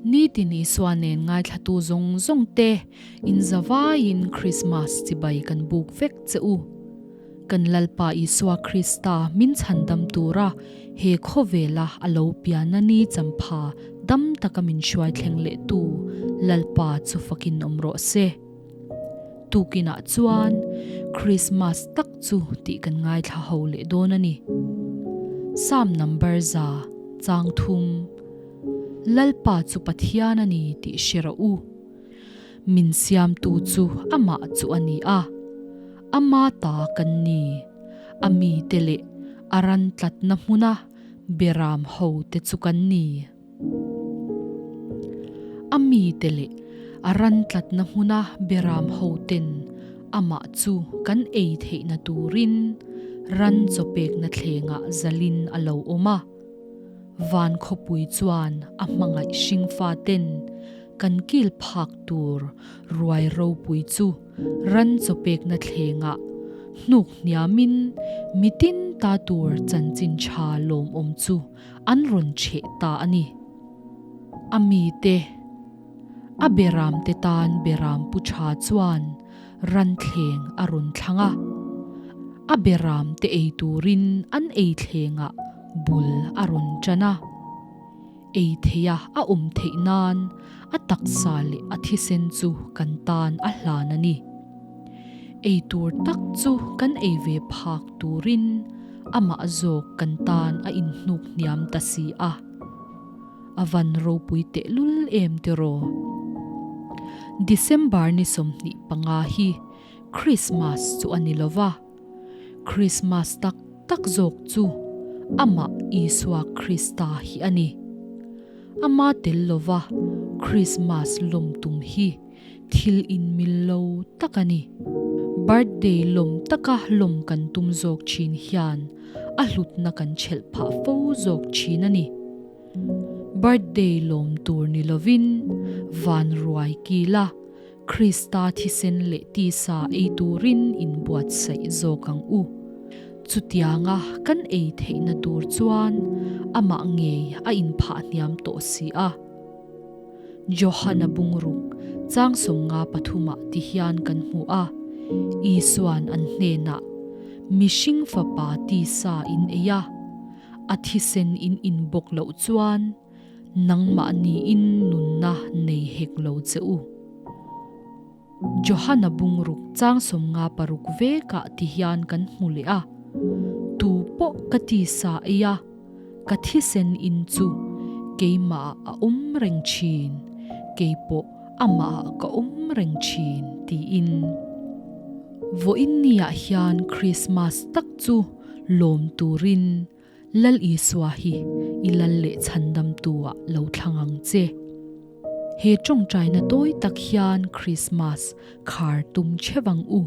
Nitin Isua nen ngaithlatu zawng zawng te in zavaiin Krismas chibai kan buk vek che u. Kan Lalpa Isua Krista min chhandam tura he khawvela a lo piana ni champha dam taka min hruai thleng lehtu Lalpa chu fakin awm rawh se. Tukinah chuan Krismas tak chu tih kan ngaithla ho leh dawn a ni. Psalm number 103, Lalpa chu Pathian a ni tih hre rawh u. Min siamtu chu amah chu a ni a, ama ta kan ni. A mite leh a ran tlatna hmuna beram ho te chu kan ni. A mite leh a ran tlatna hmuna beram ho ten amah chu kan ei theihna turin ran chawpekna thlengah zalin a lo awm a. Van khawpui chuan a hmangaih hringfa ten kan kil phak tur ruai ropui chu ran chawpekna thlengah hnuk hniamin mitin ta tur chanchin tha lawmawm chu an rawn chheh ta a ni. A mite, a beramte tan beram pu tha chuan ran thleng a rawn thlang a. A beramte ei turin an ei thlengah bul a rawn tan a. Ei theia a awm theih nan a taksa leh a thisen chu kan tan a hlan a ni. Ei tur tak chu kan ei ve phak turin amah zawk kan tan a inhnuk hniam ta si a. A van ropui tehlul em tiraw? December ni 25 hi Christmas chu a ni lova, Christmas tak tak zawk chu amah Isua Krista hi a ni. Ama tel lova Christmas lawm tum hi Thil inmil lo tak a ni. Birthday lawm taka lawm kan tum zawk thin hian a hlutna kan chhelh phah fo zawk thin a ni. Birthday lawm tur ni lovin van ruai kila Krista thisen leh tisa ei turin inbuatsaih zawk ang u. Chutianga kan ei theihna tur chuan amah ngei a inphah hniam tawh si a. Johana bungruk chang 53 ah ti hian kan hmu a, Isuan an hnenah, Mihring fapa tisa in ei a, a thisen in in bawk loh chuan nangmahni in nunna nei hek lo che u. Johana bungruk chang 56 vekah ti hian kan hmu leh a, Tu pawh ka tisa ei a, Ka thisen in chu keimah a awm reng thin, kei pawh amah ka awm reng thin, tiin. Vawiin niah hian Krismas tak chu lawm turin Lal Isua hi i lal leh chhandamtu-ah lo thlang ang che. He tawngtaina tawi tak hian Krismas khar tum cheu ang u.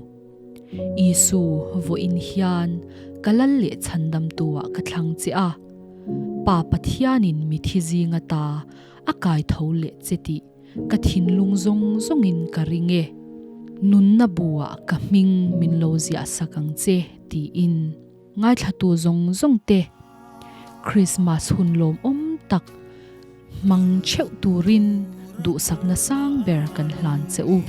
Isu, vawiin hian ka lal leh chhandamtu-ah ka thlang che a, Pa Pathianin mithi zinga ta a kai tho leh che tih ka thinlung zawng zawngin ka ring e. Nunna buah ka hming min lo ziah sak ang che, tiin ngaithlatu zawng zawng te Krismas hun lawmawm tak hmang theuh turin duhsakna sang ber kan hlan che u.